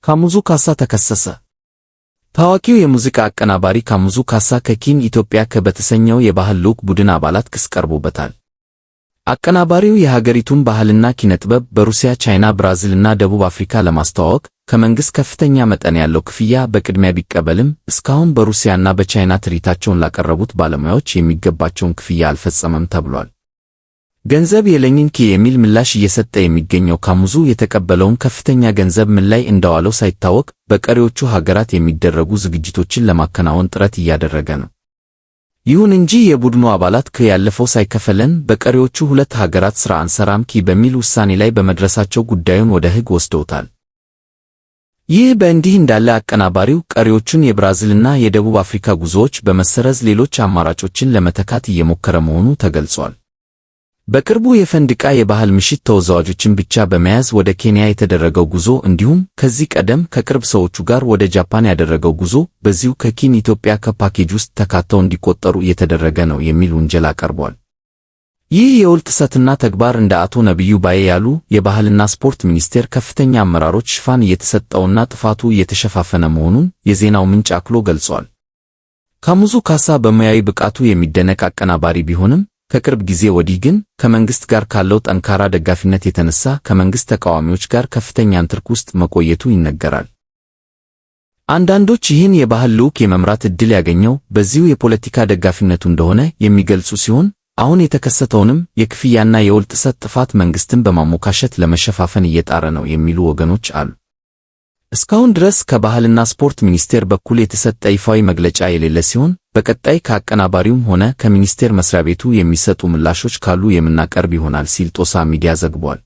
ካሙዙ ካሳ ተከሰሰ። ታዋቂው የሙዚቃ አቀናባሪ ካሙዙ ካሳ ከኪን ኢትዮጵያ በተሰኘው የባህል ልዑክ ቡድን አባላት ክስ ቀርቦበታል። አቀናባሪው የሀገሪቱን ባህልና ኪነጥበብ በሩሲያ፣ ቻይና፣ ብራዚልና ደቡብ አፍሪካ ለማስተዋወቅ ከመንግሥት ከፍተኛ መጠን ያለው ክፍያ በቅድሚያ ቢቀበልም እስካሁን በሩሲያና በቻይና ትርኢታቸውን ላቀረቡት ባለሙያዎች የሚገባቸውን ክፍያ አልፈጸመም ተብሏል። ገንዘብ የለኝም የሚል ምላሽ እየሰጠ የሚገኘው ካሙዙ የተቀበለውን ከፍተኛ ገንዘብ ምን ላይ እንዳዋለው ሳይታወቅ በቀሪዎቹ ሀገራት የሚደረጉ ዝግጅቶችን ለማከናወን ጥረት እያደረገ ነው። ይሁን እንጂ የቡድኑ አባላት ያለፈው ሳይከፈለን በቀሪዎቹ ሁለት ሀገራት ሥራ አንሰራም በሚል ውሳኔ ላይ በመድረሳቸው ጉዳዩን ወደ ሕግ ወስደውታል። ይህ በእንዲህ እንዳለ አቀናባሪው ቀሪዎቹን የብራዚልና የደቡብ አፍሪካ ጉዞዎች በመሰረዝ ሌሎች አማራጮችን ለመተካት እየሞከረ መሆኑ ተገልጿል። በቅርቡ የፈንድቃ የባህል ምሽት ተወዛዋዦችን ብቻ በመያዝ ወደ ኬንያ የተደረገው ጉዞ እንዲሁም ከዚህ ቀደም ከቅርብ ሰዎቹ ጋር ወደ ጃፓን ያደረገው ጉዞ በዚሁ ከኪን ኢትዮጵያ ከፓኬጅ ውስጥ ተካተው እንዲቆጠሩ እየተደረገ ነው የሚል ውንጀላ ቀርቧል። ይህ የውል ጥሰትና ተግባር እንደ አቶ ነቢዩ ባዬ ያሉ የባህልና ስፖርት ሚኒስቴር ከፍተኛ አመራሮች ሽፋን እየተሰጠውና ጥፋቱ እየተሸፋፈነ መሆኑን የዜናው ምንጭ አክሎ ገልጿል። ካሙዙ ካሳ በሙያዊ ብቃቱ የሚደነቅ አቀናባሪ ቢሆንም ከቅርብ ጊዜ ወዲህ ግን ከመንግስት ጋር ካለው ጠንካራ ደጋፊነት የተነሳ ከመንግስት ተቃዋሚዎች ጋር ከፍተኛ ንትርክ ውስጥ መቆየቱ ይነገራል። አንዳንዶች ይህን የባህል ልዑክ የመምራት ዕድል ያገኘው በዚሁ የፖለቲካ ደጋፊነቱ እንደሆነ የሚገልጹ ሲሆን፣ አሁን የተከሰተውንም የክፍያና የውል ጥሰት ጥፋት መንግስትን በማሞካሸት ለመሸፋፈን እየጣረ ነው የሚሉ ወገኖች አሉ። እስካሁን ድረስ ከባህልና ስፖርት ሚኒስቴር በኩል የተሰጠ ይፋዊ መግለጫ የሌለ ሲሆን፣ በቀጣይ ከአቀናባሪውም ሆነ ከሚኒስቴር መስሪያ ቤቱ የሚሰጡ ምላሾች ካሉ የምናቀርብ ይሆናል ሲል ጦሳ ሚዲያ ዘግቧል።